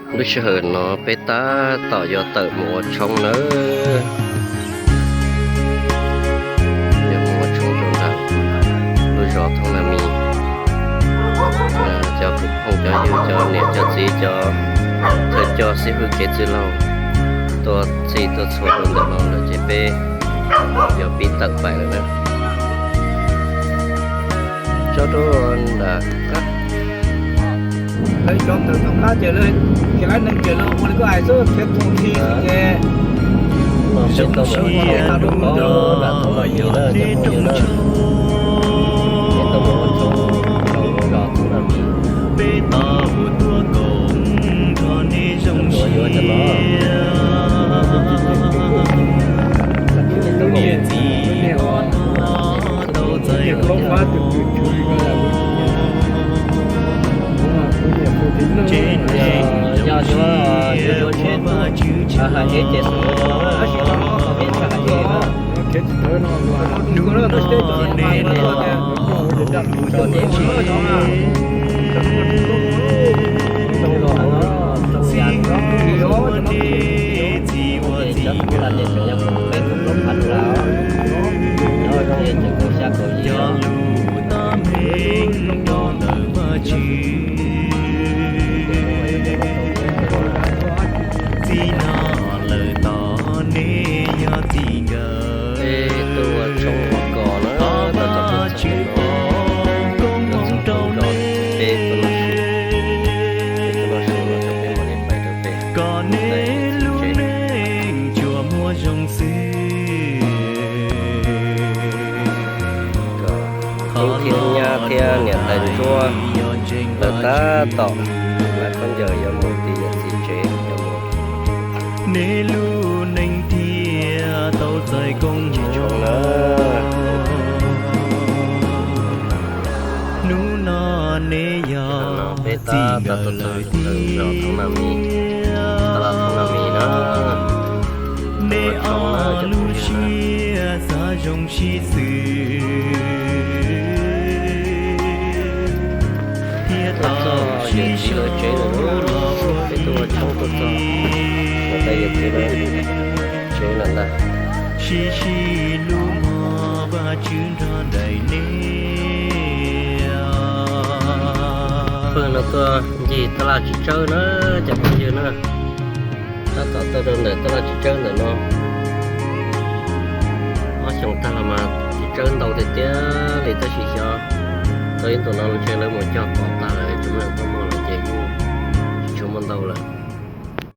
Lub sij hawm no peb tab tom yuav tawm mus ua tshoob nawb. Yuav mus ua tshoob rau nram lub zos Thoob Nag Mis. Cov kwv phooj cov ywg, cov niam cov txiv, cov thawj coj xib hwb kev txwj laug tuaj txhij tuaj txhua rau ntawm no lawm ces peb yuav pib tawm pais lawm na. Tso rau nram qab. Lawv cov tawm tom qab ces lawv tsis laib neeg ces lawv ua li koj hais xwb, khiav thoom si ces peb tau mus ua tshoob rau nram Thoob Nag Mis na cov phooj ywg na. Peb tau mus ua tshoob rau lub zos Thoob Nag Mis. Peb tau tuaj koom nrog nej zoo siab. Niam txiv ob tug tau txais tsev neeg zoo siab, Vajtswv tshaj hwm. Hnub no nej los tau txais tsev neeg, txij ua nej txiv ua txiv nkawm, cog lus tab meeg rau ntawm Vajtswv. Txij no lawm tod nej yog txiv nkawm, thov Vajtswv pov koob hmoov rau nej, kom nej lub neej tsuas muaj zoo xwb. Khub thib nyab thiab niam tais ntsuab lawv tab tom lawv khaub ncaws yuav mus tim yawm txiv tsev yuav mus. Nej lub neej thiaj tau txais koob hmoov. Hnub no nej yog txiv nkawm lawm tiag, nej ob lub siab xav zoo sib xws thiab tau sib sau los ua tshoob rau txog mus rau yawm txiv lawv tsev lawm ntag. Sib sib hlub mog, Vajtswv nrog nraim nej. Pawg no tuaj ncig taj laj Tswv Tsawb na cov phooj ywg na. Tab tom tuaj rau ntawm taj laj Tswv Tsawb ntawm no. Ob xyoos tag los mas Tswv Tsawb ntau tiag tiag li tab sis xyov tau ib ntus no ntshe lawv mus cog pom tag lawm, tsis muaj leej twg tuaj muag lawm ces kuj tsis tshua muaj ntau lawm.